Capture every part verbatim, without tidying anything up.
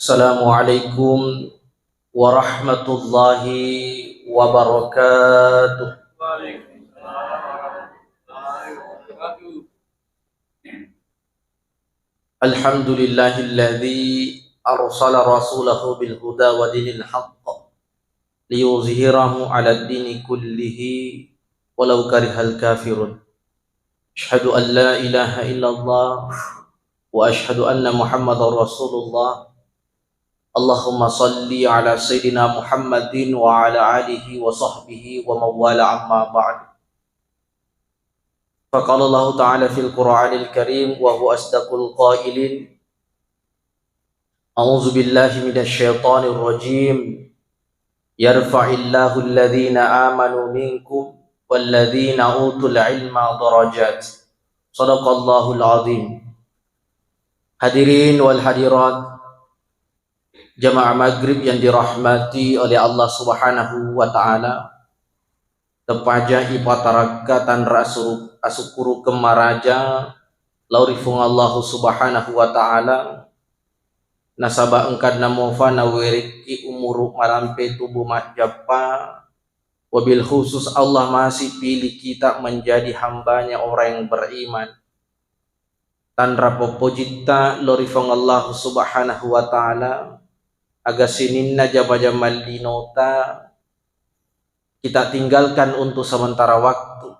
Assalamualaikum warahmatullahi wabarakatuh. Alhamdulillahilladzi arsala rasulahu bil huda wa dinil haqq liyuzhirahu 'alad dini kullihi walau karihal kafirun. Asyhadu an la ilaha illallah wa asyhadu anna Muhammadar Rasulullah. Allahumma salli ala sayyidina Muhammadin wa ala alihi wa sahbihi wa man wala, amma ba'd. Faqala Allahu ta'ala fil Qur'anil Karim wa huwa asdaqul qailin. A'udzu billahi minasy syaithanir rajim. Yarfa'illahu alladhina amanu minkum walladhina utul ilma darajat. Sadaqallahul azim. Hadirin wal hadirat, jamaah maghrib yang dirahmati oleh Allah Subhanahu wa Ta'ala, tepaja ipatarakka tanra asuru-, asukkuru kemmaraja lao ri Fuang Allahu Subhanahu wa Ta'ala, nasaba engkanna mofa nawerekki umuru malampe tubu majjappa, wabil khusus Allah masih pilih kita menjadi hambanya orang yang beriman. Tanra poppojitta lao ri Fuang Allahu Subhanahu wa Ta'ala, aga sininna jama-jamang linota kita tinggalkan untuk sementara waktu.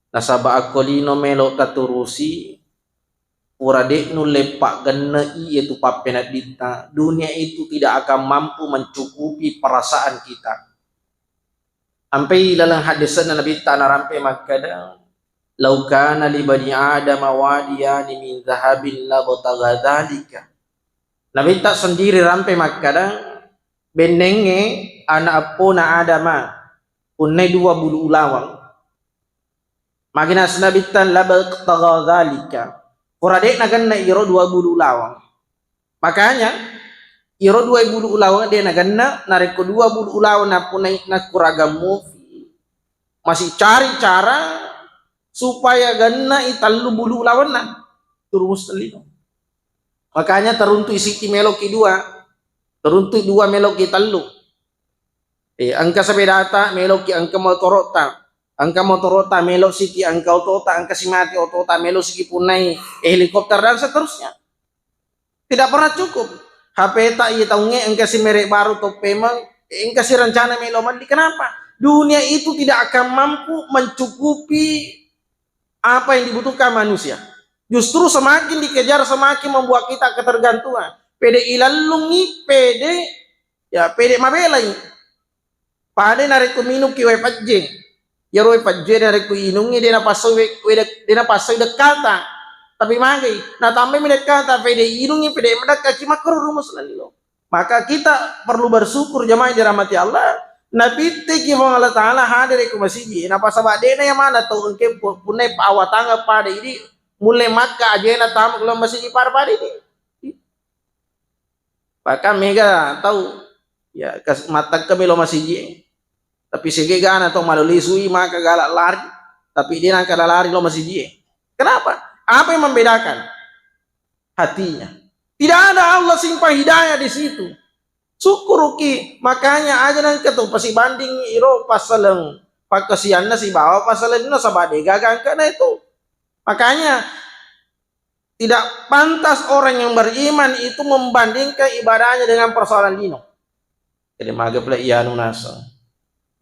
Nasaba akko lino melo taturusi, pura de' nulle paggenne'i iyatu pappenedditta, dunia itu tidak akan mampu mencukupi perasaan kita. Ampai laleng haddese'na Nabitta narampe makkeda, "Lau kana li bani Adama wadiyani min dzahabin labtagha dzalika." Nabitta sendiri rampe makkeda, bennengnge ana' eppona Adama punnai dua bulu ulaweng. Magi naseng Nabitta, "Labtagha dzalika." Pura de' nagenna iro dua bulu ulaweng. Makanya, iro dua bulu ulaweng de' nagenna, narekko dua bulu ulaweng napunai nakuraga mufi, masih cari cara supaya genna i tellu bulu ulawenna. Turu mustellino. Makanya teruntuk i siti meloki dua, teruntuk dua meloki tellu. Eh, engka sepedata meloki engka motoro'ta, engka motoro'ta melo siki engka otota, engka simati otota melo siki punnai, eh, helikopter dan seterusnya. Tidak pernah cukup. H P ta iya taungnge engka si merek baru toppemeng, eh, engka si rencana melo melli. Kenapa? Dunia itu tidak akan mampu mencukupi apa yang dibutuhkan manusia. Justru semakin dikejar, semakin membuat kita ketergantungan. Pede ilallungi, pede, ya, pede mabelai. Pada narekko minungki wae pajje, iyaro wae pajje narekko inungngi de' napassoi we-, we-, de' napassoi dekkata. Tapi magai, natambaimi dekkata, pede inungngi, pede madekka, ki makkoro rumus lallo. Maka kita perlu bersyukur, jamaah yang dirahmati Allah. Napitteki Puang Allah Ta'ala hadir ko masigi. Napasaba de'na yang mana tau engke pu-, punnai pawatangeng pada idi mulle makka ajena tama ke masigi pada-pada idi. Bahkan mega tau, ya, kas-, mattekkemi lo masigi. Tapi segegana tau malo lisui maka gala lari. Tapi dia nangka lari lo masigi. Kenapa? Apa yang membedakan? Hatinya. Tidak ada Allah simpan hidayah di situ. Sukkuruki, makanya aja nengka tu pasibanding iro pasaleng pakkasianna sibawa pasaleng nasaba de gaga engkana itu. Makanya tidak pantas orang yang beriman itu membandingkan ibadahnya dengan persoalan lino. Jadi mage pale iyanu naseng.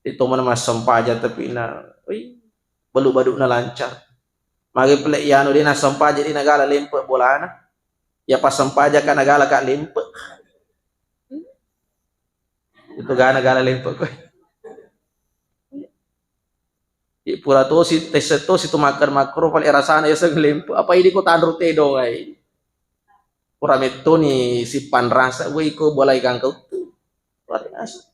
Itu mana massempajang tapi na, oi, balu-balu na lancar. Mage pale iyanu de nassempajang de nagala lempe bolana. Ya pas sempajang ka nagala ka lempe. Itu gana gala lempe ko. Di pura tosi, tesse tosi tu makkar makkoro pale rasana yaseng lempe. Apa idi ko tanru tedong ai. Pura mettoni sipan rasa, woi ko bolai gangka uttu. Luar biasa.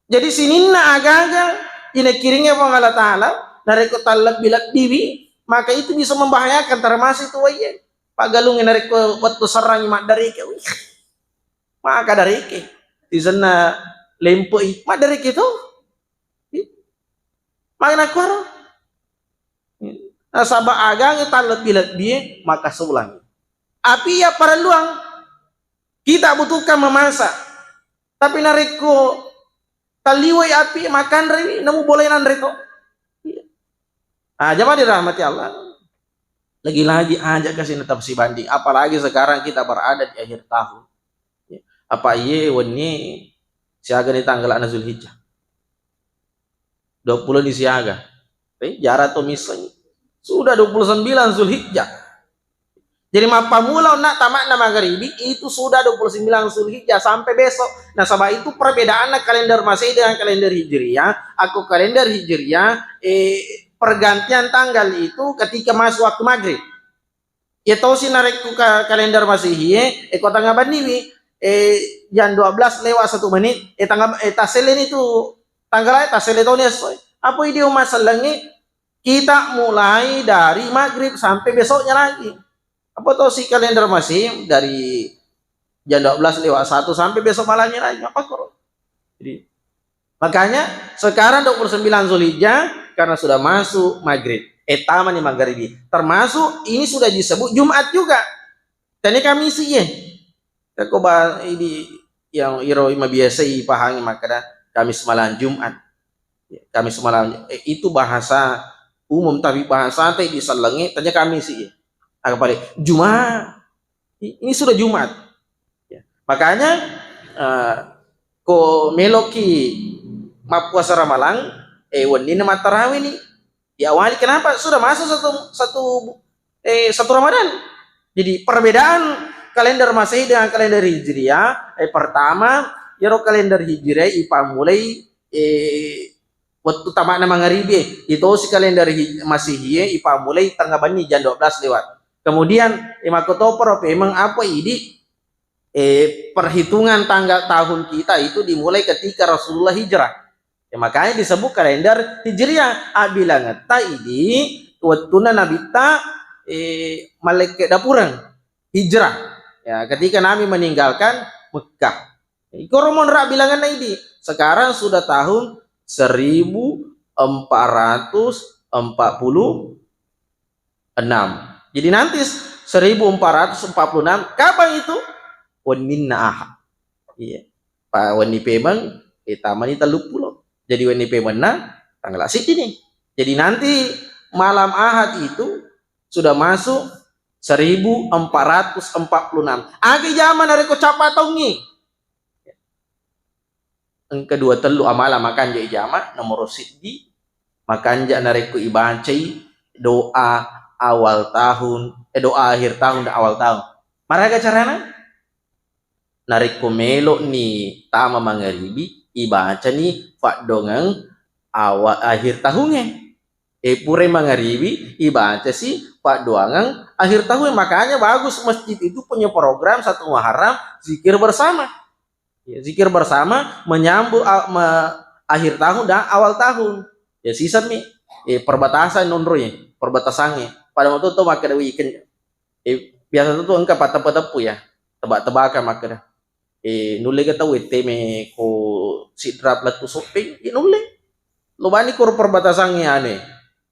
Jadi sininna agaga inakiringngi Puang Allah Ta'ala, narekko tallebbi-lebbiwi, maka itu bisa membahayakan, termasuk itu waiye. Paggalungnge narekko wettu serrangi maddareke, wih, maka dareke. Sisenna lempoi, maddareke to. Ih, maka nakuaro. Nasaba agangnge tallebbi-lebbie, maka solangi. Api iya parelluang, Kita butuhkan memasak. Tapi narekko talliwai api, makanrei, namu boleh nanre to. Iya. Ah, jamaah dirahmati Allah. Lagi-lagi aja kasih tetap sibanding. Apalagi sekarang kita berada di akhir tahun. Ya. Apa iye wenni siaga ni tanggal ana Zulhijjah. Dua puluh ni siaga. Eh, jara to misseng. Sudah dua puluh sembilan Zulhijjah. Jadi mappamula onna tamakna magaribi itu sudah dua puluh sembilan Zulhijjah sampai besok. Nasaba itu perbedaanna kalender Masehi dengan kalender Hijriah. Aku kalender Hijriah, eh, pergantian tanggal itu ketika masuk waktu maghrib. Iya tosi narekko ka-, kalender Masehi e, eh, ko tanggal banniwi, eh, jam dua belas lewat satu menit, eh, tanggal, eh, taselleni tu tanggal, eh, taselle toni esso. Apa idio masallengnge? Kita mulai dari maghrib sampai besoknya lagi. Apa tosi kalender Masehi dari jam dua belas lewat satu sampai besok malamnya lagi. Apa koro? Jadi, makanya sekarang dua puluh sembilan Zulhijjah karena sudah masuk maghrib. Eh, tamani maghrib. Termasuk ini sudah disebut Jumat juga. Tanya Kamis ye. Ko ba ini yang iro mabiasa ipahangi makkeda Kamis malam Jumat. Ya, Kamis malam, eh, itu bahasa umum, tapi bahasa teh disallengnge tanya Kamis ye. Aga pale Jumat. I-, ini sudah Jumat. Ya. Makanya, eh, ko meloki mappuasa Ramalang, eh, wenni na mattarawe ni. Diawali kenapa? Sudah masuk satu, satu, eh, satu Ramadan. Jadi perbedaan kalender Masehi dengan kalender Hijriah, eh, pertama, yero kalender Hijriah ipammulai, eh, wettu tamana mangaribi, itosi kalender Hij-, Masehi e ipammulai tengnga benni jam dua belas lewat. Kemudian, eh, makkotoparo pemeng apa idi, eh, perhitungan tanggal tahun kita itu dimulai ketika Rasulullah hijrah. Ya, makanya disebut kalender Hijriah. Abilangetta idi wettunna Nabitta, eh, malekke dapureng hijrah. Ya, ketika Nabi meninggalkan Mekah. Ikoro monra bilanganna idi. Sekarang sudah tahun seribu empat ratus empat puluh enam. Jadi nanti seribu empat ratus empat puluh enam, kapan itu? Wenninna Ahad. Iya. Pa wenni pemeng, eh, tamani telluppulo. Jadi wenni pemenna tanggal siddi ni. Jadi nanti malam Ahad itu sudah masuk seribu empat ratus empat puluh enam. Aga ijama narekko cappa taungngi? Engka dua tellu amala makanja ijama, nomoro siddi, makanja narekko ibacai doa awal tahun, eh, doa akhir tahun dan awal tahun. Maraga carana? Narekko melo'ni tama mangaribi, ibacani faddongeng awa-, akhir tahungnge. Eh, purai mangaribi, ibacasi paddoangeng akhir tahun. Makanya bagus masjid itu punya program satu Muharram, zikir bersama. Ya, zikir bersama menyambut a-, me-, akhir tahun dan awal tahun. Ya, siseng mi, eh, perbatasan nonroi, perbatasangnge. Pada waktu itu makkeda weekend. Eh, biasa tu engka patteppe-teppe ya, tebak-tebakan makkeda. Eh, nulle ga tau teme ko Sidrap lettu Soppeng, ya nulle. Lo bani koro perbatasangnge ane.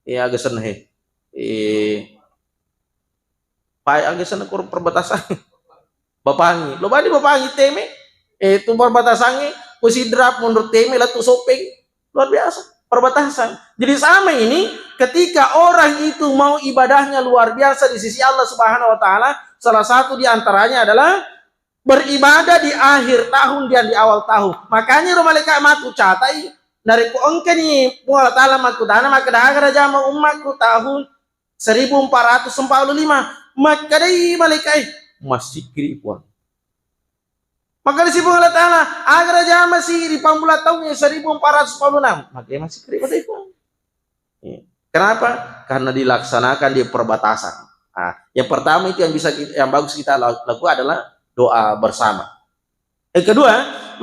Eh, aga senna he. Eh, pai aga senna koro perbatasan. Bapangi. Lo bani Bapangi teme. Eh, tu perbatasangnge ko Sidrap mundur teme lettu Soppeng. Luar biasa. Perbatasan. Jadi sama ini, ketika orang itu mau ibadahnya luar biasa di sisi Allah Subhanahu wa Ta'ala, salah satu di antaranya adalah beribadah di akhir tahun dan di awal tahun. Makanya ro malaikat matu catai, narekko engkani Puang Allah Ta'ala makkutana, makkeda, "Aga rajama ummakku tahun seribu empat ratus empat puluh lima?" Makkedai malaikat, "Eh, massikkiri Puang." Makkedasi Puang Allah Ta'ala, "Aga rajama si ri pammula taung seribu empat ratus empat puluh enam." Makkedai massikkiri pada Puang. Iya. Kenapa? Karena dilaksanakan di perbatasan. Nah, yang pertama itu yang bisa kita, yang bagus kita lakukan adalah doa bersama. Yang kedua,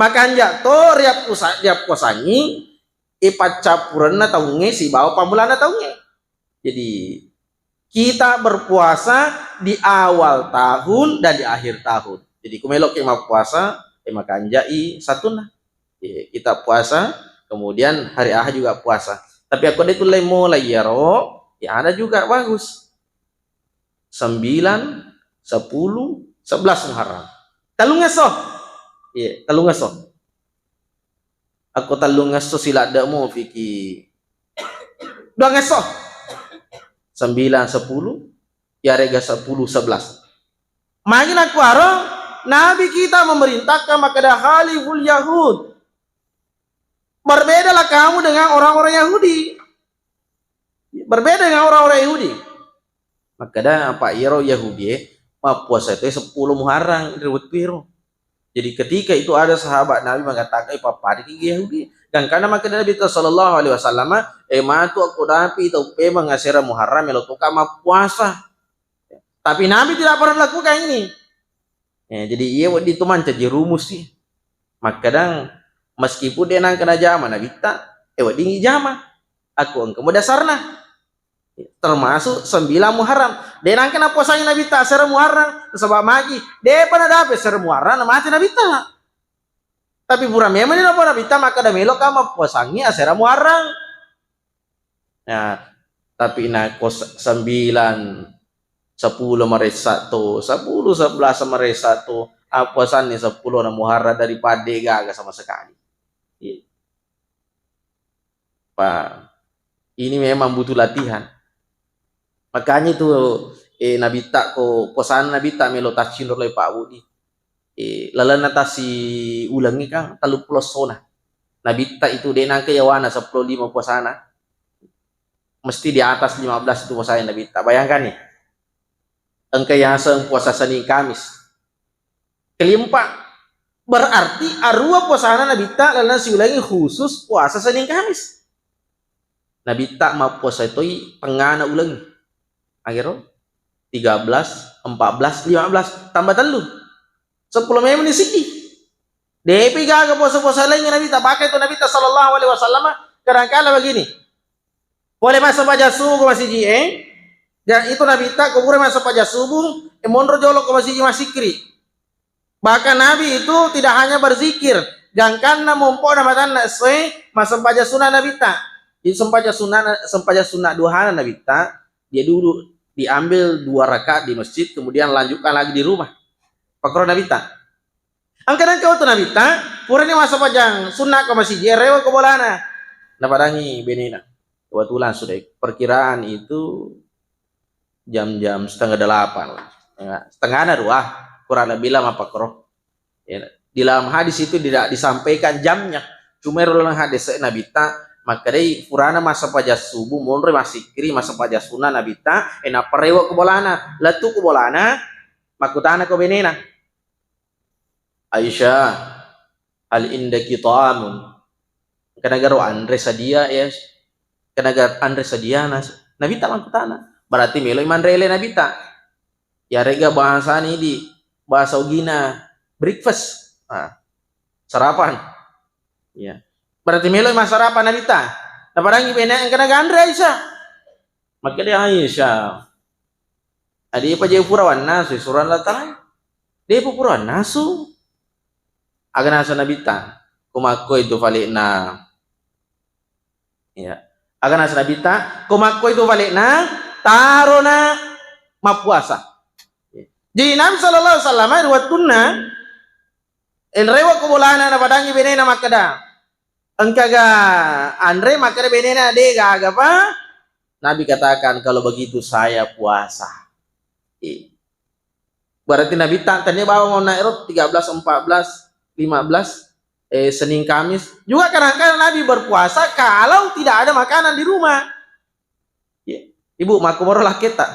makanja to riappusa-, riappuasangi, eh, paccappurenna taungnge sibawa pammulana taungnge. Jadi, kita berpuasa di awal tahun dan di akhir tahun. Jadi, ku meloki mappuasa, eh, makanjai sattunna. Eh, kita puasa, kemudian hari Ahad juga puasa. Tapi aku de tulle mulai iyaro, ya ada juga bagus. Sembilan, sepuluh, sebelas Muharram. Tellungngesso. Iya, tellungngesso. Akko tellungngesso siladde'mu fiki duangngesso. Sembilan, sepuluh, yarega sepuluh, sebelas. Magi nakkuaro, Nabi kita memerintahkan makkeda khaliful Yahud. Berbedalah kamu dengan orang-orang Yahudi. Berbeda dengan orang-orang Yahudi. Makkeda apa iyaro Yahudi e mappuasa itu sepuluh Muharram ri wettu ero. Jadi ketika itu ada sahabat Nabi mengatakan, "Eh, pappadaki Yahudi." Gangkana makkeda Nabi sallallahu alaihi wasallam, "Eh, matu akko dapi tau pemeng asera Muharram melo toka mappuasa." Tapi Nabi tidak pernah lakukan ini. Eh, jadi iya wedding tu mancaji rumus sih. Makkadang meskipun de nangka najama Nabitta, eh, wedding ijama. Akko engka mo dasarna. Termasuk sembilan Muharram. De nangka napuasangi Nabitta asera Muharram, nasaba magi. Depa nadapi asera Muharram, namate Nabitta. Tapi pura memang ni napa Nabitta makkada meloka mappuasangi asera Muharram. Nah, tapi nako se-, sembilan, sepuluh maressa to, sepuluh, sebelas maressa to, appuasanni sepuluh na Muharram daripada gaga sama sekali. Iya. Pa, ini memang butuh latihan. Makanya itu, eh, Nabitta ko, puasana Nabitta melo taccinro lai Pak Budi. Eh, lalenna tasi ulengi kan tellu pulo sona. Nabitta itu de nangka yawana seppulo lima puasana. Mesti di atas lima belas itu puasanya Nabitta. Bayangkan nih. Engka yaseng puasa Senin Kamis. Kelimpa, berarti arua puasana Nabitta lalenna siulengi khusus puasa Senin Kamis. Nabitta mappuasa toi tengngana uleng. Agero? Tiga belas, empat belas, lima belas, tambah tellu. Seppulo memang ni siddi. Depi gaga puasa-puasa lainnya Nabitta, pakai tu Nabitta sallallahu alaihi wasallam kadang kala begini. Pole massempajang subuh ko masiji e, dan itu Nabitta ko pura massempajang subuh, e, monro jolo ko masiji massikkiri. Bahkan Nabi itu tidak hanya berzikir, gangkanna mompo'na matanna essoe massempajang sunna Nabitta. Jadi sempajang sunna, sempajang sunna duhana Nabitta, dia dulu diambil dua rakaat di masjid, kemudian lanjutkan lagi di rumah. Pakro Nabitta. Engka nengka wettu Nabitta, purani massempajang sunna ko masiji, rewe ko bolana. Napadangi benena. Kebetulan sudah perkiraan itu jam-jam setengah delapan lah. Ya, setengahna dua, kurang lebih lah mappakro. Ya, di dalam hadis itu tidak disampaikan jamnya. Cuma ro dalam hadis Nabitta, makkedai purana massempajang subuh, monro massikkiri, massempajang sunna Nabitta, e, nappa rewe ko bolana, lettu ko bolana, makkutana ko benena. Aisyah, hal indaki ta'amun? Engka nagaro anre sadia, ya. Engka naga anre sadia, nas-, Nabitta makkutana. Berarti melo manre ele Nabitta. Yarega bahasani di bahasa Ugina breakfast. Nah, sarapan. Ya. Berarti melo massarapan Nabitta. Napadangi bene engka naga anre Aisyah. Makkeda Aisyah, "Adi pa je pura wannasu surang Allah Ta'ala? De pa pura wannasu." Aga nasu Nabitta, "Ko makko itu falekna." Ya. Aga nasu Nabitta, "Ko makko itu falekna, tarona mappuasa." Jadi Nabi sallallahu alaihi wasallam ri wettunna, enrewa ko bolana napadangi benena makkeda, "Engkaga anre?" Makkeda benena, "De gaga pa." Nabi katakan, "Kalau begitu saya puasa." Eh. Berarti Nabitta tania bawang onna ero tiga belas, empat belas, lima belas, eh, Senin Kamis. Juga kadang-kadang Nabi berpuasa kalau tidak ada makanan di rumah. Ya. Ibu, makko moro lakketta.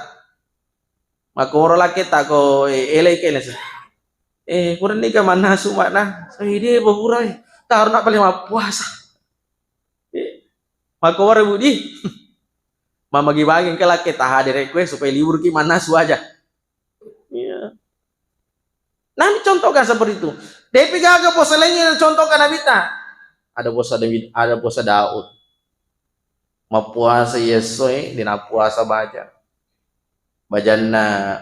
Makko moro lakketta ko, eh, elei kene. Eh, pura nika mannasu makna. Sai de pa pura, eh. Tarona paling mappuasa. Eh, makko moro Budi. Mamagi-bagi engka lakketta hadere kue supaya libur ki mannasu aja. Iya. Nabi contohkan seperti itu. Depi gaga puasa lainnya contohkan Nabitta. Ada puasa Daud, ada puasa Daud. Mappuasa Yesoe, dena puasa baja. Bajanna,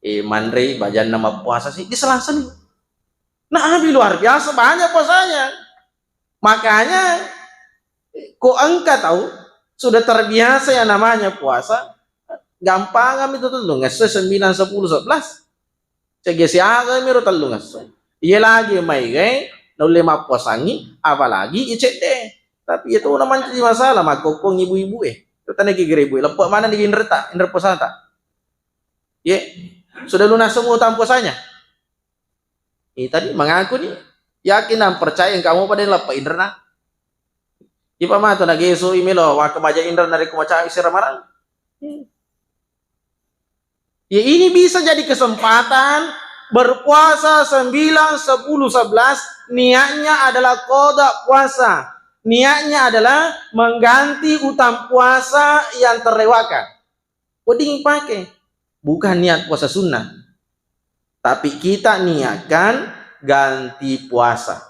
eh, manre, bajanna mappuasa sih, diselang-seling. Nabi luar biasa banyak puasanya. Makanya, ko engka tau sudah terbiasa yang namanya puasa, gampang itu tuh, ngesso sembilan, sepuluh, sebelas. Cegge siaga miro tellung esso. Iya lagi maigae naulle mappuasangi, apalagi iya cedde. Tapi iya tona mancaji masalah makkokko ibu-ibu e. Tana ki gere ibu e, leppe mana di inreta, inre puasata. Ye, sudah lunas semua utang puasanya. Eh, tadi mengaku nih, yakin dan percaya engka mopa de leppe inrena. Ipa matu nagesu imelo wake maja inre narekko macawe sira marang. Ya, ini bisa jadi kesempatan berpuasa sembilan, sepuluh, sebelas, niatnya adalah qada puasa. Niatnya adalah mengganti utang puasa yang terlewatkan. Wedding pake. Bukan niat puasa sunnah. Tapi kita niatkan ganti puasa.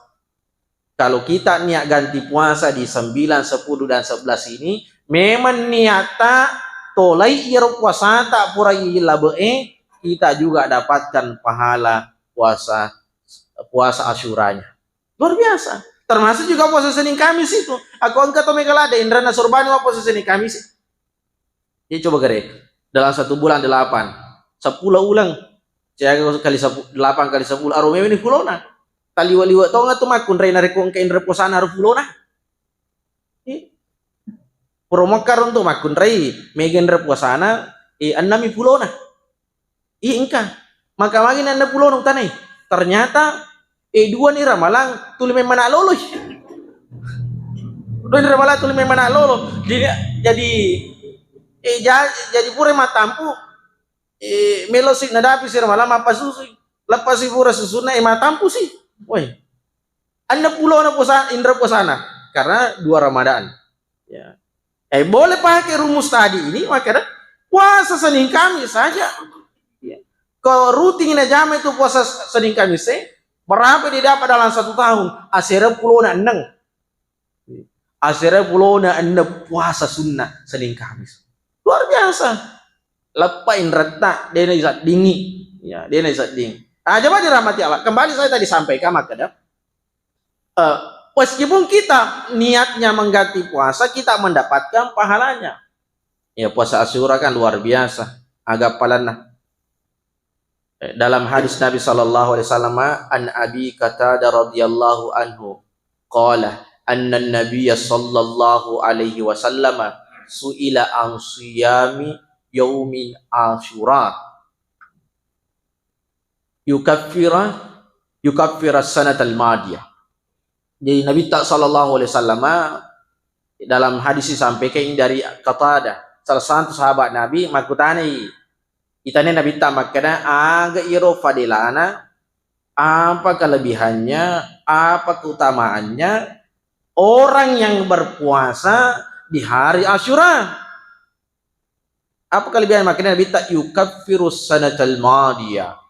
Kalau kita niat ganti puasa di sembilan, sepuluh, dan sebelas ini, memang niatta tolai iyaro puasata pura ilabe'e, kita juga dapatkan pahala puasa, puasa Asyuranya. Luar biasa. Termasuk juga puasa Senin Kamis itu. Aku engka to mega lada, inrana surbani wa puasa Senin Kamis. Jadi coba gare, dalam satu bulan delapan, sepuluh ulang, siaga kali sepuluh, delapan kali sepuluh, aro memang ni pulona. Taliwa-liwa tonga tu makkunrai narekko engka inre puasana aro pulona. Eh, pura mokka rontu makkunrai mega inre puasana, eh, ennami pulona. Iya engka. Maka magi nanna pulona utanai. Ternyata, eh, dua ni ramalang tuli memang lolo. Dua ni ramalang tuli memang lolo. Jadi, jadi, eh, ja-, jadi pura matampu, eh, melo si nadapi si ramalang mappasusui. Leppasi pura susunna, eh, matampu si. Woi. Anna pulona puasa, inre puasana. Karena dua Ramadan. Ya. Eh, boleh pakai rumus tadi ini, makanya puasa Senin Kamis saja. Ya. Kalau rutin najama itu puasa Senin Kamis, eh, berapa didapat dalam satu tahun? Asera pulona enneng. Asera pulona enneng puasa sunnah Senin Kamis. Luar biasa. Leppa inretta, dena disaddingi. Ya, dena disaddingi. Ah, coba dirahmati Allah. Kembali saya tadi sampaikan, makanya, eh, meskipun kita niatnya mengganti puasa, kita mendapatkan pahalanya. Ya, puasa Asyura kan luar biasa aga appalanna. Eh, dalam hadis Nabi sallallahu alaihi wasallam, an Abi Qatadah radhiyallahu anhu, qala, anna Nabiyya sallallahu alaihi wasallam su'ila an siyami yaumin Asyura yukaffira, yukaffira sanatal madiyah. Jadi Nabitta sallallahu alaihi wasallam dalam hadis disampaikan dari Qatadah, salah satu sahabat Nabi, makkutanai, itane Nabitta makkeda, aga iro fadelana, apa kelebihannya, apa keutamaannya orang yang berpuasa di hari Asyura? Apa kelebihan? Makanya Nabitta, yukaffirus sanatal madiyah.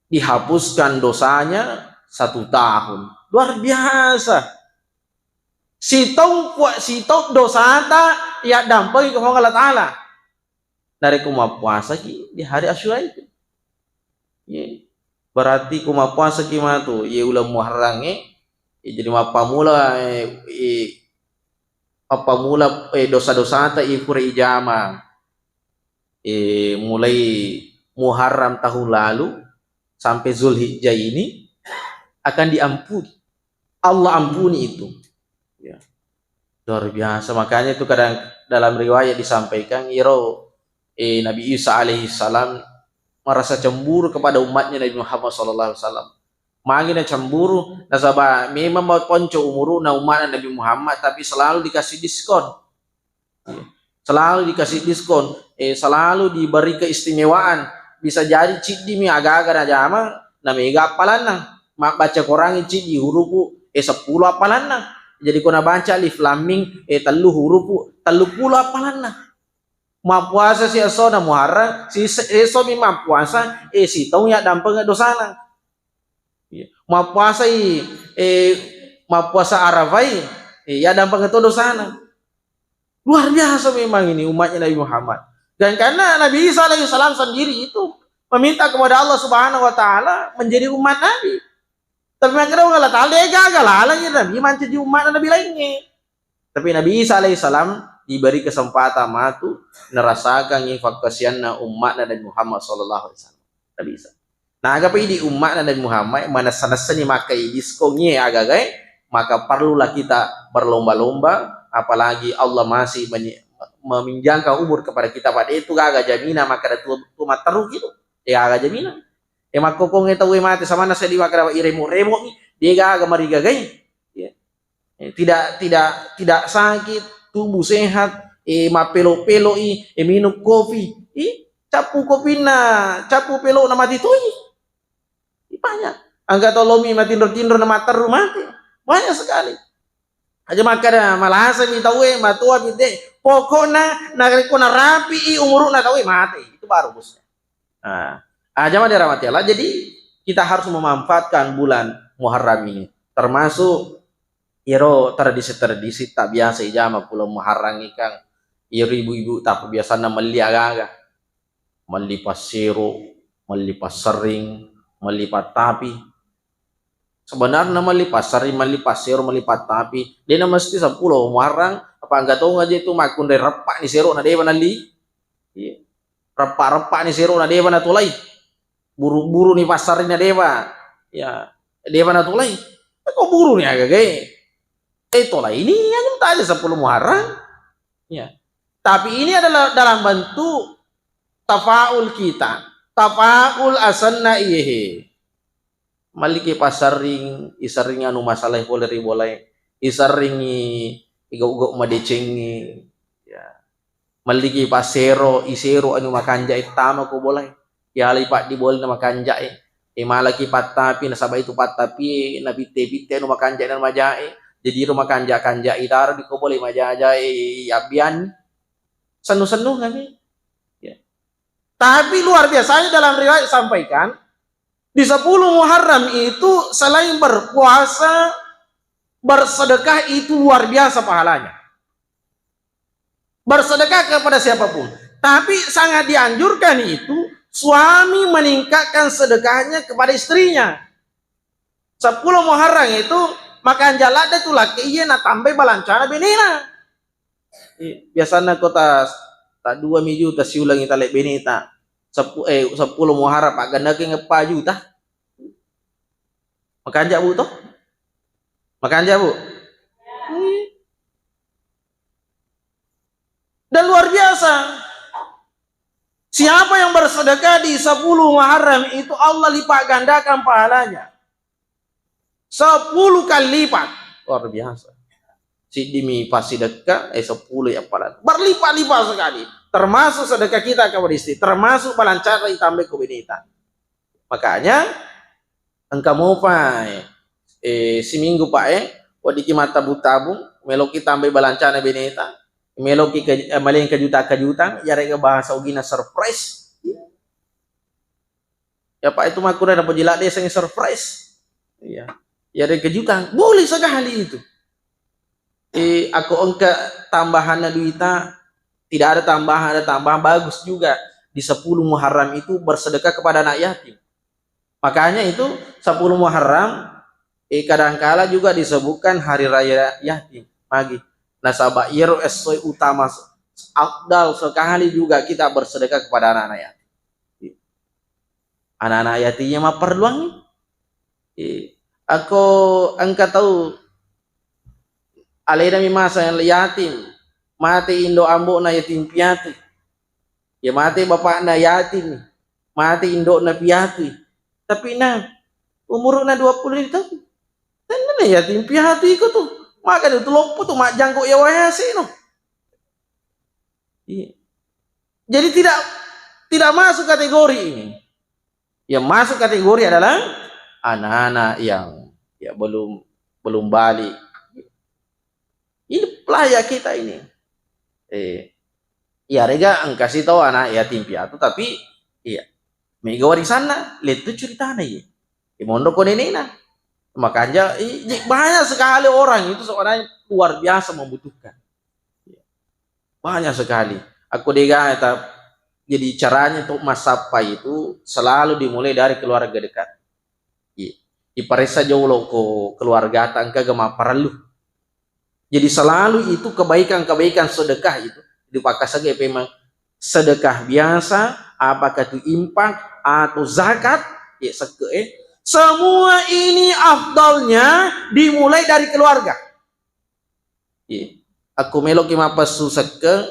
Dihapuskan dosanya satu tahun. Luar biasa. Sitau pua-, sitau dosata yaddampengi ke Puang Allah Ta'ala. Narekko mappuasaki di hari Asyura itu. Ye. Berarti ko mappuasaki matu, ye uleng Muharrangnge, ye jadi mappamula, eh, eh, mappamula, eh, dosa-dosata, eh, pura ijama. Eh, mulai Muharram tahun lalu sampai Zulhijjah ini akan diampuni. Allah ampuni itu. Ya. Luar biasa. Makanya itu kadang dalam riwayat disampaikan, iro, eh, Nabi Isa alaihissalam merasa cemburu kepada umatnya Nabi Muhammad sallallahu alaihi wasallam. Magi na cemburu, nasaba memang mau ponco umuru na umatnya Nabi Muhammad, tapi selalu dikasih diskon. Selalu dikasih diskon, eh, selalu diberi keistimewaan. Bisa jadi ciddimi aga-aga najama, na mega appalanna. Mabbaca Quran ciddi hurupu, eh, seppulo appalanna. Jadi ko nabaca alif lam mim, eh, tellu hurupu, tellu pulo appalanna. Mappuasa si esona Muharram, si se-, esomi mappuasa, eh, sitaung yaddampengeng dosana. Iya. Mappuasai, eh, mappuasa Arafai, eh, yaddampengeng to dosana. Luar biasa memang ini umatnya Nabi Muhammad. Dan karena Nabi Isa alaihissalam sendiri itu meminta kepada Allah Subhanahu wa Ta'ala menjadi umat Nabi. Tapi makkeda Allah Ta'ala, de gaga laleng Nabi mancaji umat Nabi lainnya. Tapi Nabi Isa alaihissalam diberi kesempatan matu nerasakan fakkasianna umatnya Nabi Muhammad sallallahu alaihi wasallam. Nabi Isa. Naga pa idi umma'na Nabi Muhammad manessa-nessani makkai diskon iye agagae, maka perlulah kita berlomba-lomba, apalagi Allah masih menye-, meminjangkan umur kepada kita, pada itu gaga jamina makkeda tu, tu matteru gitu. Ya gaga jamina. E makkokong e tau e mate samanna seddi makkeda iremo-remo'mi, de gaga marigagai. Ya. Eh, tidak, tidak, tidak sakit, tubuh sehat, eh, mappelo-peloi, eh, minum kopi. Ih, cappu kopinna, cappu pelona mati toi. Ih, banyak. Angka tolomi matinro-tinro na matteru mati. Banyak sekali. Aja makkeda malasami tauwe, matoa pite. Pokokna narekko narapi'i umuruna tauwe mati. Itu baru bosnya. Nah, ah, jamaah dirahmati Allah. Jadi kita harus memanfaatkan bulan Muharram ini. Termasuk iyaro tradisi-tradisi tak biasa ijama puleng Muharram ikang. Iyaro ibu-ibu tak biasanna melli aga-aga. Melli passero, melli passerring, melli pattapi. Sebenarnya melli passering, melli passero, melli pattapi, dena mesti seppulo Muharram, apa angka tong aja itu makkunrai reppa ni sero na dewa nalli. Iya. Reppa-reppa ni sero na dewa natulai. Buru-buru ni passering na dewa. Ya, dewa natulai. Ko buru ni aga gae. Eh, tolai ini yang taja seppulo Muharram. Ya. Tapi ini adalah dalam bentuk tafaul kita. Tafaul asenna iyehe. Malliki passerring, iserring anu masalah pole ri bolae, iserringi igau-gau madecengngi, ya. Malliki passero, isero anu makanjae tama ko bolae. Yalai paddi bolana makanjae. E malaki pattapi nasaba itu pattapi napitte-pitte anu makanjae na majae. Jadi iro makanja-kanjae itaro di ko bolae majajae abbiani. Sennu-sennungami. Ya. Tapi luar biasanya dalam riwayat sampaikan, di sepuluh Muharram itu selain berpuasa, bersedekah itu luar biasa pahalanya. Bersedekah kepada siapapun. Tapi sangat dianjurkan itu suami meningkatkan sedekahnya kepada istrinya. Sepuluh Muharram itu makanja ladde tu laki iye natambai balancana benena. Eh, biasanna ko ta, ta dua mi juta siulangi tale beneta. Seppu-, eh, sepuluh Muharram paggannakeng eppa juta. Makanja, Bu, toh? Makanja, Bu? Dan luar biasa. Siapa yang bersedekah di sepuluh Muharram itu Allah lipat gandakan pahalanya. Sepuluh kali lipat. Luar biasa. Siddimi passidekka, eh, sepuluh ya pahala. Berlipat-lipat sekali. Termasuk sedekah kita kepada istri, termasuk balancana itambai ko beneta. Makanya engka mopa, eh, siminggu pa, eh, weddikki mattabung-tabung, meloki tambai balancana beneta, meloki ke-, eh, maleng kejuta-kejutan, yarega bahasa Ugina surprise. Ya, Pak, itu makkuda napoji ladde sengi surprise. Iya. Ya, ada kejutan. Boleh sekali itu. Eh, aku engka tambahanna duita, tidak ada tambahan, ada tambahan, bagus juga. Di sepuluh Muharram itu bersedekah kepada anak yatim. Makanya itu sepuluh Muharram, eh, kadangkala juga disebutkan hari raya yatim. Magi. Nasaba iyaro essoe utama, afdal sekali juga kita bersedekah kepada anak-anak yatim. Anak-anak yatim yang mapperluang. Eh, ako engka tau alena mi masa yatim, mate indo ambo'na yatim piatu. Ya mate bapakna yatim, mate indo'na piatu. Tapi na umurna dua puluh tahun. Tenna yatim piatu iko tu. Maka tu loppo tu majjangko ya wayase no. Iya. Jadi tidak, tidak masuk kategori ini. Yang masuk kategori adalah anak-anak yang, ya, belum, belum balik. Ini pelajar kita ini. Eh, iya, rega engka si tau anak yatim piatu, tapi iya, mega warisanna, lettu ceritana iya. Di mondok ko nenena. Makanya, i-, i-, banyak sekali orang itu sebenarnya luar biasa membutuhkan. Banyak sekali. Aku dega ta-, jadi caranya untuk massappa itu selalu dimulai dari keluarga dekat. Iya. Iparessa jolo ko keluargata engka ga mapparellu. Jadi selalu itu kebaikan-kebaikan sedekah itu dipakasake pemang sedekah biasa, apakah itu infak atau zakat, Iya, sekke, eh. Semua ini afdalnya dimulai dari keluarga. Iya. Aku meloki mappessu sekke,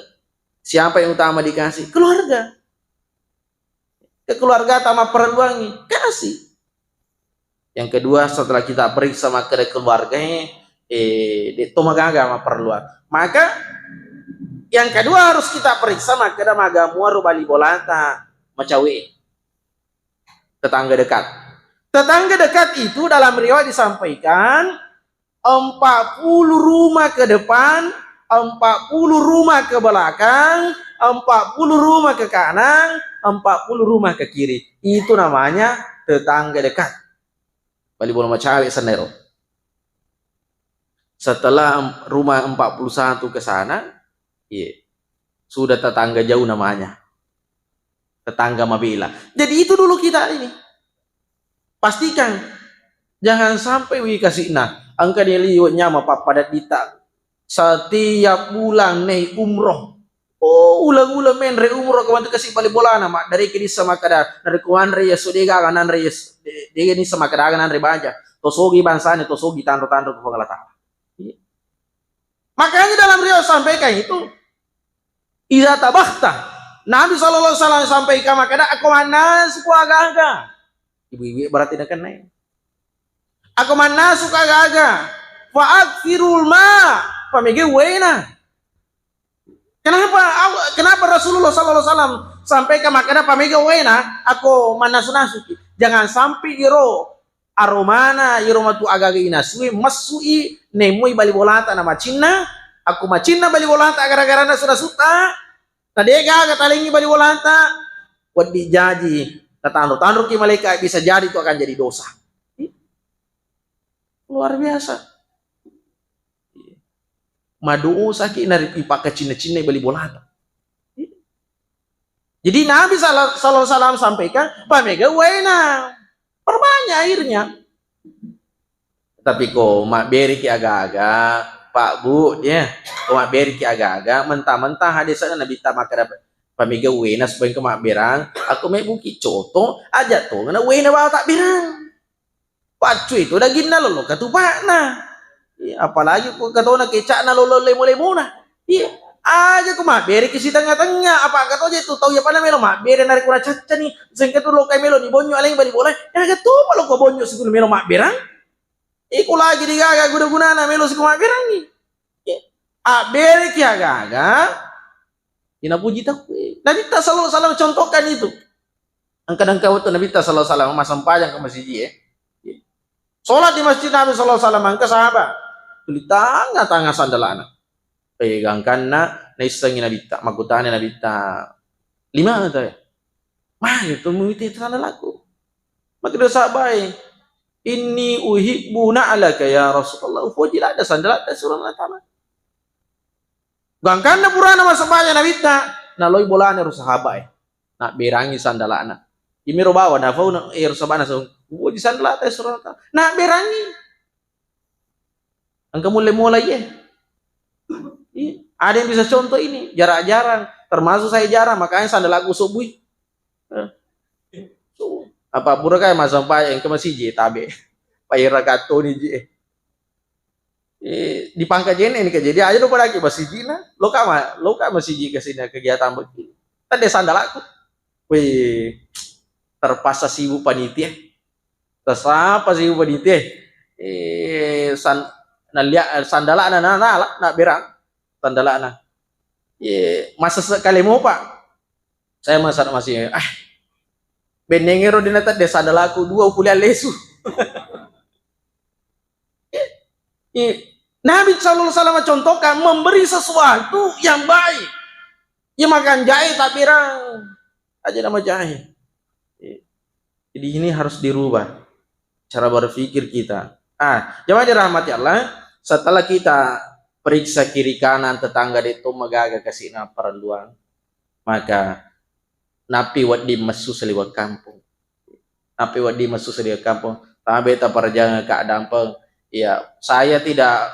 siapa yang utama dikasih? Keluarga. Ke keluarga ta mapperluangi, kasih. Yang kedua, setelah kita periksa makkeda keluarga, eh, de to magaga mapperluang. Maka yang kedua harus kita periksa makkeda maga muaro bali bolata macawe. Tetangga dekat. Tetangga dekat itu dalam riwayat disampaikan empat puluh rumah ke depan, empat puluh rumah ke belakang, empat puluh rumah ke kanan, empat puluh rumah ke kiri. Itu namanya tetangga dekat. Bali bola macawe sennero. Setelah em-, rumah empat puluh satu ke sana, iya, sudah tetangga jauh namanya. Tetangga mabela. Jadi itu dulu kita ini. Pastikan jangan sampai wi kasihna. Engka ni liwat nyama pappada dita. Setiap bulan nih umroh. Oh, ulang-ulang menre umroh ke bantu kasih bali bolana, mak dari kini sama kada, dari kuanre ya sudah gaga nanre ya s-, de-, de-, ini sama kada nanre baja. Tosogi bangsane, tosogi tanro-tanro ke Allah Ta'ala. Iya. Makanya dalam riwayat sampaikan itu, "Idza tabakhta." Nabi sallallahu alaihi wasallam sampaikan makkeda, "Ako mannasu ko aga-aga." Ibu-ibu berarti nakenna. "Ako mannasu ko aga-aga, fa aktsirul ma." Pamega uwaina. Kenapa Allah, kenapa Rasulullah sallallahu alaihi wasallam sampaikan makkeda, "Pamega uwaina ako mannasu-nasu ki." Jangan sampai iro aromana iro matu aga-aga inasue messui nemmui bali bolata na macinna. Aku macinna bali bolata gara-gara nasu-nasutta, na de gaga talengi bali bolata, wedding jaji tatanro-tanroki malaika, bisa jadi itu akan jadi dosa. Luar biasa. Madosaki nari ipakacinna-cinnai bali bolata. Jadi Nabi sala-, sallallahu alaihi wasallam sampaikan, "Pamega uwaina, perbanyak airnya." Tapi ko mabbereki aga-aga, Pak Bu, ya, ko mabbereki aga-aga, mentah-mentah hadisnya Nabi ta makkeda, "Pamega uwaina supaya engka mabberang." Aku mebbuki coto, aja to ngena uwaina bawa tabberang. Paccu itu daginna lolo katupakna. Iya, apalagi ko katona kecakna lolo lemo-lemona. Iya, aja ko mabbereki sitengnga-tengnga, apa katoja itu tau iya pada melo mabbere narekko nacaccani, sengka tu lokai melo ni bonyo aleng bali bola, ya aga to lo ko bonyo situ melo mabberang. Iko lagi digaga guna-gunana melo siko mabberangi. Iya. Abbereki aga-aga, inapuji tauwe. Nabitta sallallahu alaihi wasallam contohkan itu. Engka-engka wettu Nabitta sallallahu alaihi wasallam massempajang ke masiji e. Sholat di masjid Nabi sallallahu alaihi wasallam, engka sahabat tuli tanga-tanga sandalana. Eh, gangkanna naissengi Nabitta, makkutana Nabitta, "Lima anta ya?" "Magi tu muwite sandalaku?" Makkeda sahabat e, "Inni uhibbu na'laka ya Rasulullah." Upoji ladde sandalatta surah Allah Ta'ala. Gangkanna purana massempajang Nabitta, naloi bolana ro sahabat e. Nabberangi sandalana. Imiro bawa nafauna ero sabana so, uji sandalata ero rata. Nabberangi. Engka mulle mulai ye. Iya. Ada yang bisa contoh ini, jarang-jarang. Termasuk saya jarang, makanya sandalaku sobui. Eh. So, apa pura kai masampai engka masiji tabe. Paira katoni ji. Eh, di pangkajene ini kejadian aja lo pada ki masiji na. Lo kama, lo kama masiji ke sini kegiatan begini. Tadi sandalaku. Wih, terpaksa sibuk panitia. Terpaksa sibuk panitia. Eh, san-, nalia-, sandalana na, na, na, na berang. Sandalana. Ye, masa sekali mau, Pak. Saya masa masih, ah, bennengero dina tadde sandalaku dua kuliah lesu. Eh, Nabi sallallahu alaihi wasallam contohkan memberi sesuatu yang baik. Ya makan jahe tak berang. Aja nama jahe. Eh, jadi ini harus dirubah cara berpikir kita. Ah, jamaah dirahmati Allah, setelah kita periksa kiri kanan tetangga de to magaga kasih na perluan, maka napi wedding messu saliweng kampong. Napi wedding messu saliweng kampong. Tabe taparjangeng keadaan peng. Ya, saya tidak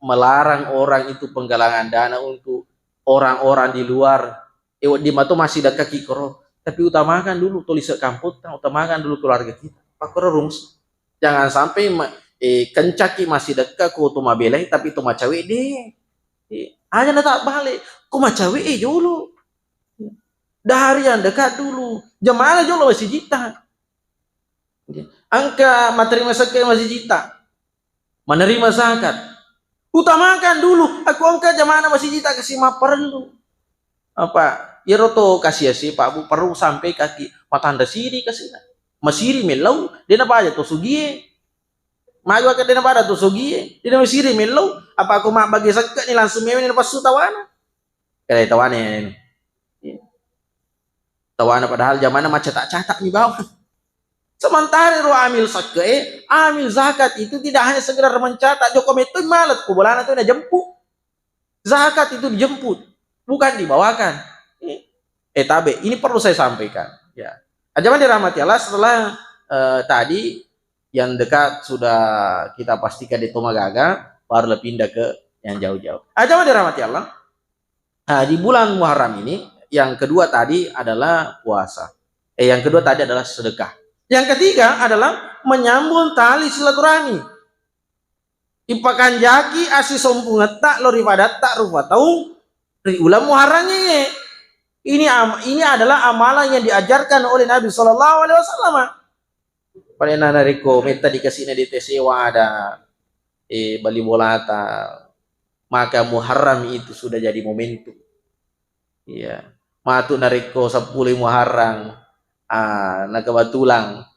melarang orang itu penggalangan dana untuk orang-orang di luar. Eh, wedding mato massidekka ki koro. Tapi utamakan dulu to lise' kampotta, utamakan dulu keluarga kita. Pakkoro rumus. Jangan sampai ma-, eh, kencaki masih dekat ko to mabelai, tapi to macawe' de'. Eh, aja' na tak balik. Ko macawe' eh jolo. Dari yang dekat dulu. Jamaah jolo masijitta. Engka materima sekke masijitta. Menerima zakat. Utamakan dulu, aku engka jamaah masijitta kasi mapparellu. Apa? Iyaro to kasiasi, Pak Bu, perlu sampai kaki matanda siri kasina. Masiri mellau, de' nabaja to sugie. Magi waka de' nabaja to sugie, de' na masiri mellau. Apa aku mabbagi sekke ni langsung mewe ni napassu tawana. Kada tawana ini. Tawana padahal jamaah maccatak-catak mi bawang. Sementara ro amil sekke, amil zakat itu tidak hanya sekedar mencatat, joko metto malet ko bolana tu najemput. Zakat itu dijemput, bukan dibawakan. Eh, eh, tabe, ini perlu saya sampaikan. Ya. Jamaah dirahmati Allah, setelah, eh, tadi yang dekat sudah kita pastikan de' to magaga, barulah pindah ke yang jauh-jauh. Jamaah dirahmati Allah. Nah, di bulan Muharram ini, yang kedua tadi adalah puasa. Eh, yang kedua tadi adalah sedekah. Yang ketiga adalah menyambung tali silaturahmi. Ipakanjaki assisompungetta lao ri padatta rupa tau ri uleng Muharram e. Ini am-, ini adalah amalan yang diajarkan oleh Nabi sallallahu alaihi wasallam. Pada narekko metta dikasihna de' tasewa ada, eh, bali bolata, maka Muharram itu sudah jadi momentum. Iya. Matu narekko seppulo Muharram, ah, na kebetulan,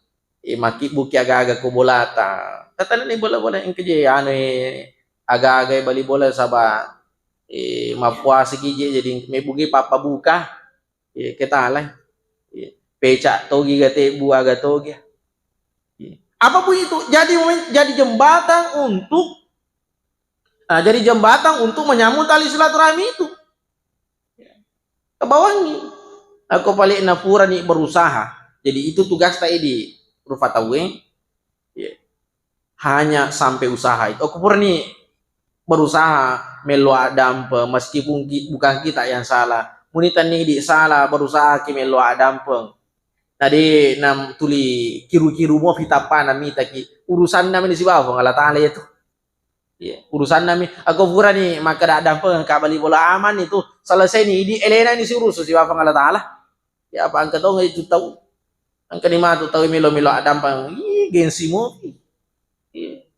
eh, makkibbuki aga-aga ko bolata. Katana ni bola-bola engka je anu, eh, aga-aga bali bola saba, eh, mappuasaki je jadi mebbugi pappabuka. Iya, ketalai. Iya. Peca togi ga tebbu aga togi. Iya. Apapun itu jadi momen-, jadi jembatan untuk, ah, jadi jembatan untuk menyambung tali silaturahmi itu. Kebawangi. Aku paling na purani berusaha. Jadi itu tugas tadi di rupa tauwe. Iya. Hanya sampai usaha itu. Aku purani berusaha mello addampeng, meskipun ki-, bukan kita yang salah. Muni tenni di salah, berusaha ki mello addampeng. Tadi nam tuli kiru-kiru mo fitappa namita ki. Urusanna meni sibawa Puang Allah Ta'ala itu. Iya, urusanna mi. Aku purani makkeda addampeng ka bali bola aman itu. Selesai ni, idi elena ni si urusu sibawa Puang Allah Ta'ala. Ya, apa engka tong itu tau. Engka ni matu tau melo-melo addampeng. Ih, gengsi mopi. Iya.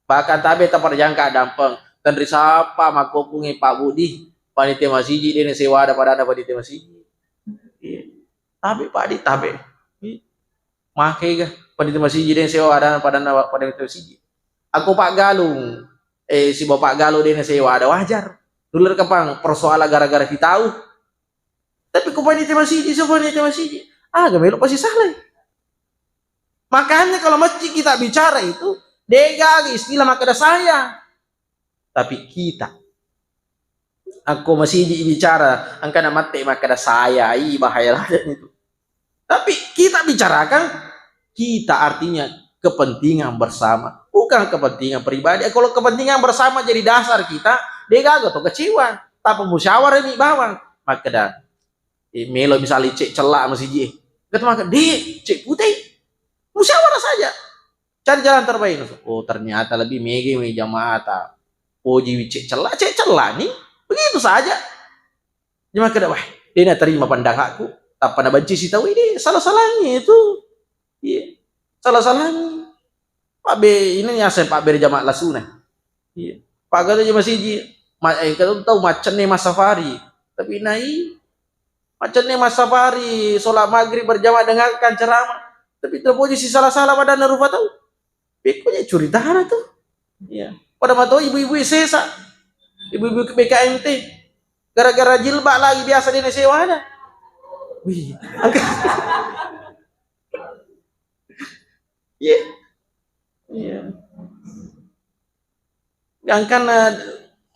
Bahkan tabe taparjangka addampeng. Tenri sapa makkoppungi Pak Budi, panitia masiji dene sewada padana panitia masiji. Iya. Tabe padi tabe. Iya. Makkega panitia masiji dene sewada padana panitia masiji. Aku Pak Galung, eh, sibawa Pak Galung dene sewada wajar. Dulu kapang persoalan gara-gara fitau. Tapi ko panitia masiji, so panitia masiji. Aga melo pasti salah. Makanya kalau masjid kita bicara itu, dega istilah makkeda saya. Tapi kita. Akko masiji bicara, engkana mate makkeda saya, ih, bahaya ladeni itu. Tapi kita bicarakan, kita artinya kepentingan bersama, bukan kepentingan pribadi. Kalau kepentingan bersama jadi dasar kita, degaga to kecewa. Tapi musyawarah mi bawang. Makkeda, eh, melo misalnya cek celak masiji, eh. Kata maka, "Dek, cek putih." Musyawarah saja. Cari jalan terbaik. Oh, ternyata lebih mege mi jamaata. Poji cek celak, cek celak ni. Begitu saja. Jamaah kada, wah, dia nak terima pandanganku. Tanpa na benci si tahu ini salah-salahnya itu. Iya. Salah-salahnya. Pak B ini nyasai Pak B jamaah lasuna. Iya. Pak kata jamaah siji. Ma-, eh, kata tahu macam ni Mas Safari. Tapi nai Macamni Mas Safari, sholat maghrib berjamaah, dengarkan ceramah. Tapi terpuji si salah-salah pada rupa tahu. Pekkonya curitana tuh. Ya. Pada matau ibu-ibu sesa. Ibu-ibu B K M T. Gara-gara jilbab lagi biasa dia sewa ada. Wih. Iya. Iya. Angkana,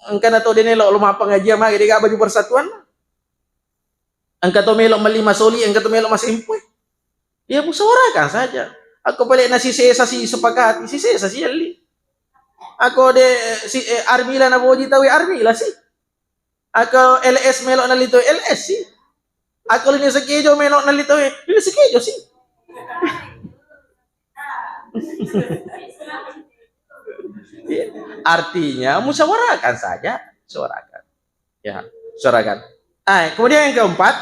angkana to dene lo, lo mappengajian mage dega baju persatuan. Engka to melo melli masoli, engka to melo masempoi. Ya musyawarahkan saja. Ako pale na si sesa si sepakati, si sesa si elli. Ako de si, eh, Armila na boji tawi Armila si. Ako L S melo na lito L S si. Aku lini sekejo melo nali tau, lini sekejo sih. Artinya musyawarahkan saja, musyawarahkan. Ya, musyawarahkan. Ah, kemudian yang keempat,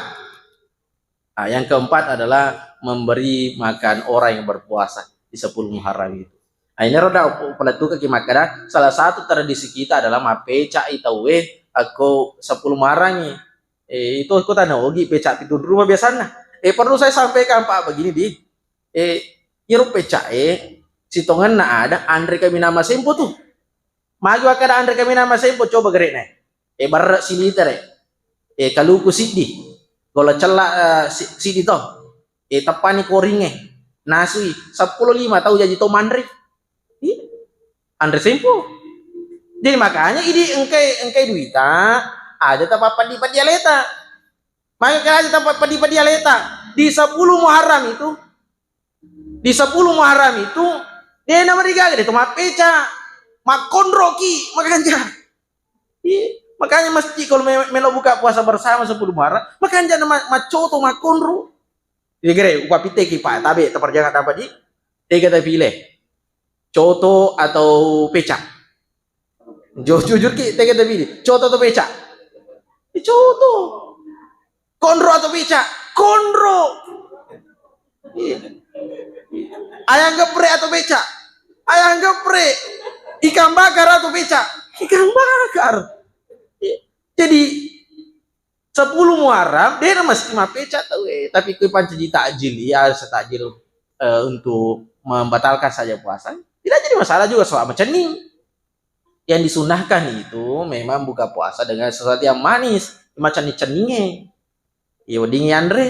ah, yang keempat adalah memberi makan orang yang berpuasa di sepuluh Muharram itu. Ah, ini roda pelattu kaki makkada, salah satu tradisi kita adalah mapecai tauwe akko sepuluh Muharram. Eh, itu aku tanya ogi peca pitu rumah biasanya. Eh, perlu saya sampaikan, Pak, begini, di. Eh, iro pecae, sitongenna ada anre kaminang masempo tu. Magi wakkada anre kaminang masempo, coba gere'na. Eh, barre' silitere. Eh, kaluku siddi. Golla cella, eh, si-, siddi to. Eh, teppani koringnge. Nasui, seppulo lima tau jaji to manre. Ih, anre sempo. Jadi makanya idi engkai, engkai duita, aja tapappaddi-paddi aleta. Maka aja tapappaddi-paddi aleta. Di sepuluh Muharram itu, di sepuluh Muharram itu, de' namarigaga de' to mappeca, makkonroki, makanja. Iya, makanya masjid kalau me-, melo buka puasa bersama sepuluh Muharram, makanja na ma-, maccoto, makkonro. Iya, gere, upapitteki, Pak, tabe, taperjangka apa di? Tega tapile? Coto atau peca? Jo-, jujur ki, tega tapile? Coto atau peca? Eh, coto. Konro atau beca? Konro. Iya. Ayam geprek atau beca? Ayam geprek. Ikan bakar atau beca? Ikan bakar. Iya. Jadi, sepuluh Muharram, de' na mesti mappeca tau, eh. Tapi kui pancaji takjil, iya, setakjil, eh, untuk membatalkan saja puasa. Tidak jadi masalah juga soal macenning. Yang disunahkan itu memang buka puasa dengan sesuatu yang manis, macenning-cenninge. Iya, wedding yanre.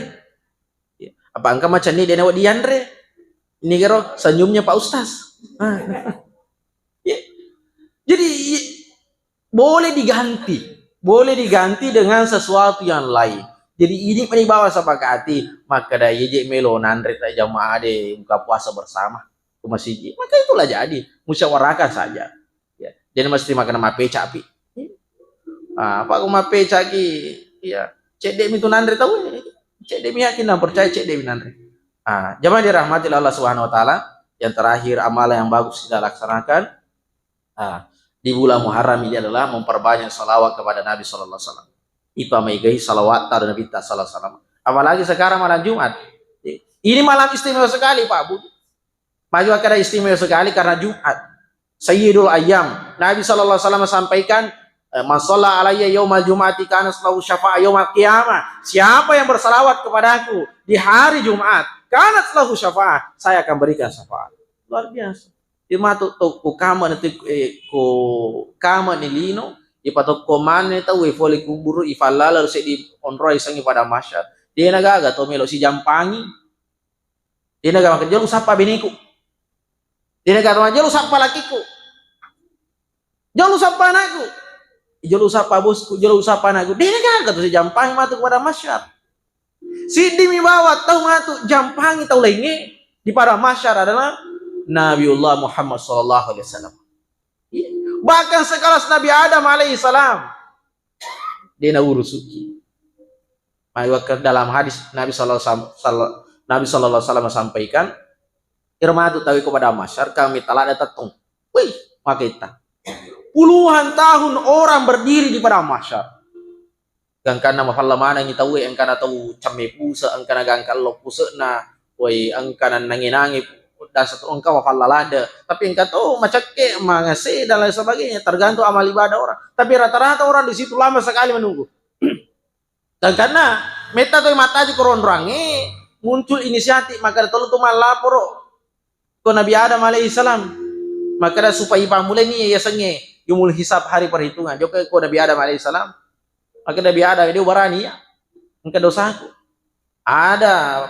Iya. Apa engka macenning de' na wedding yanre? Ini kero senyumnya Pak Ustaz. Ya. Jadi, i-, boleh diganti. Boleh diganti dengan sesuatu yang lain. Jadi, ini meni bawa sepakati, makkada, "Iya je melo nanre ta jamaah de buka puasa bersama ke masjid." Maka itulah jadi, musyawarahkan saja. Ya, de' na mesti makkada mappeca pi. Ah, apa ku mappeca ki? Ya, cedde' mi tu nanre tau. Cedde' mi yakin dan percaya, cedde' mi nanre. Ah, jamaah dirahmati Allah Subhanahu wa Ta'ala, yang terakhir, amalan yang bagus kita laksanakan, ah, di bulan Muharram ini adalah memperbanyak salawat kepada Nabi sallallahu alaihi wasallam. Ipa maegai salawat pada Nabi ta sallallahu alaihi wasallam. Apalagi sekarang malam Jumat. Ini malam istimewa sekali, Pak Bu. Maju akan istimewa sekali karena Jumat. Sayyidul Ayyam. Nabi sallallahu alaihi wasallam sampaikan, eh, "Man shalla alayya yaumal jum'ati kanat lahu syafa'ah yaumal qiyamah." Siapa yang bersalawat kepadaku di hari Jumat, kanat lahu syafa'ah, saya akan berikan syafaat. Luar biasa. Dia matu to ko kama nanti, eh, ko kama ni lino, ipatokko manne tau, eh, fole kuburu, ifallala seddi onroi sengi pada masyar. Dia nagaga to melo sijampangi. Dia nagaga maka jolo usappa beneku. Dia nagaga jolo usappa lakiku. Jolo usappa anakku. Jolo usappa bosku, jolo usappa anakku. Dia nagaga to sijampangi matu pada masyar. Siddimi bawa tau matu jampangi tau laingnge di pada masyar adalah Nabiullah Muhammad sallallahu alaihi wasallam. Iya. Bahkan sekelas Nabi Adam alaihi salam, de' na urusuki. Maka dalam hadis Nabi sallallahu alaihi wasallam, Nabi sallallahu alaihi wasallam sampaikan, iro matu tau ko pada masyar, kami talada tettong. Wih, maketta. Puluhan tahun orang berdiri di pada masyar. Gangkanna mafalla manengngi tauwe, engkana tau cemme puse, engkana gangka lo puse'na, woi, engkana nange-nange dasa tu engka mafalla lade. Tapi engka to macekke, mangase dan lain sebagainya, tergantung amal ibadah orang. Tapi rata-rata orang di situ lama sekali menunggu. Gangkanna metta to mattaji ko ronroangnge, muncul inisiatif, maka tolo tu mallaporo ko Nabi Adam alaihi salam. Makkeda supaya ipammulani yasengnge yaumul hisab, hari perhitungan. Jokka ko Nabi Adam alaihi salam. Makkeda Nabi Adam, "Dia barani ya. Engka dosaku. Ada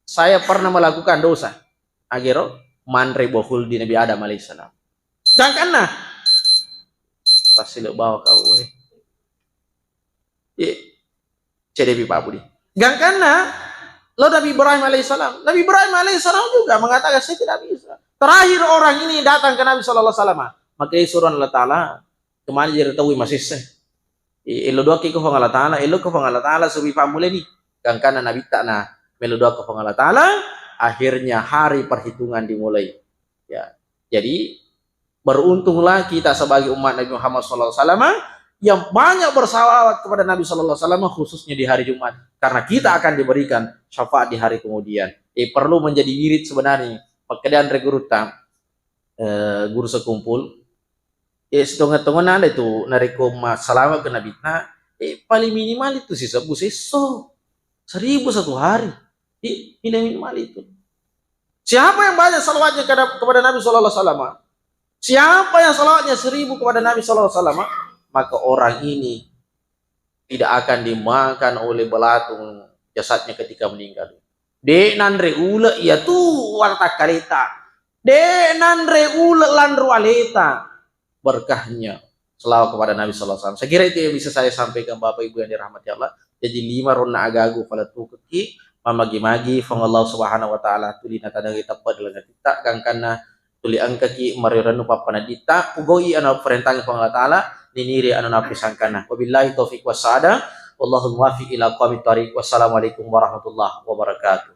saya pernah melakukan dosa." Agero manre bohul di Nabi Adam alaihi salam. Gangkanna. Pasti lo bawa kau, eh. Iya. Cedepi Pak Budi. Gangkanna lo Nabi Ibrahim alaihissalam. Nabi Ibrahim alaihissalam juga mengatakan, "Saya tidak bisa." Terakhir orang ini datang ke Nabi sallallahu alaihi wasallam. Maka disuruh Allah Ta'ala, "Kemana jadi tahu masih seh? Elo doa ke Puang Allah Ta'ala, elo ke Puang Allah Ta'ala supaya pamuleni." Gangkanna Nabitta na melo doa ke Puang Allah Ta'ala, akhirnya hari perhitungan dimulai. Ya. Jadi, beruntunglah kita sebagai umat Nabi Muhammad sallallahu alaihi wasallam yang banyak bersalawat kepada Nabi sallallahu alaihi wasallam, khususnya di hari Jumat. Karena kita akan diberikan syafaat di hari kemudian. Eh, perlu menjadi wirid sebenarnya. Makkedai anre gurutta, eh, guru sekumpul, eh, setengah-tengah nanda itu, narekko massalawa ke Nabitta, eh, paling minimal itu sisebbu sesso. Seribu satu hari. Di, minimal itu. Siapa yang banyak salawatnya kepada, kepada Nabi sallallahu alaihi wasallam? Siapa yang salawatnya seribu kepada Nabi sallallahu alaihi wasallam, maka orang ini tidak akan dimakan oleh belatung jasadnya ketika meninggal. De nanre ule iya tu wartakkaleta. De nanre ule lanru aleta. Berkahnya selawat kepada Nabi sallallahu alaihi wasallam. Saya kira itu yang bisa saya sampaikan, Bapak Ibu yang dirahmati Allah. Jadi, lima ronna agagu fala tukeki, mamagi-magi Puang Allah Subhanahu wa Ta'ala tuli natanangi teppe dalam kita, gangkanna tuli engkaki marirennu pappanadditta, pugau'i anu parentang Puang Allah Ta'ala, niniri anu napisangkanna. Wabillahi taufiq wassaada, wallahul muwaffiq ila aqwamit thariq. Wassalamualaikum warahmatullahi wabarakatuh.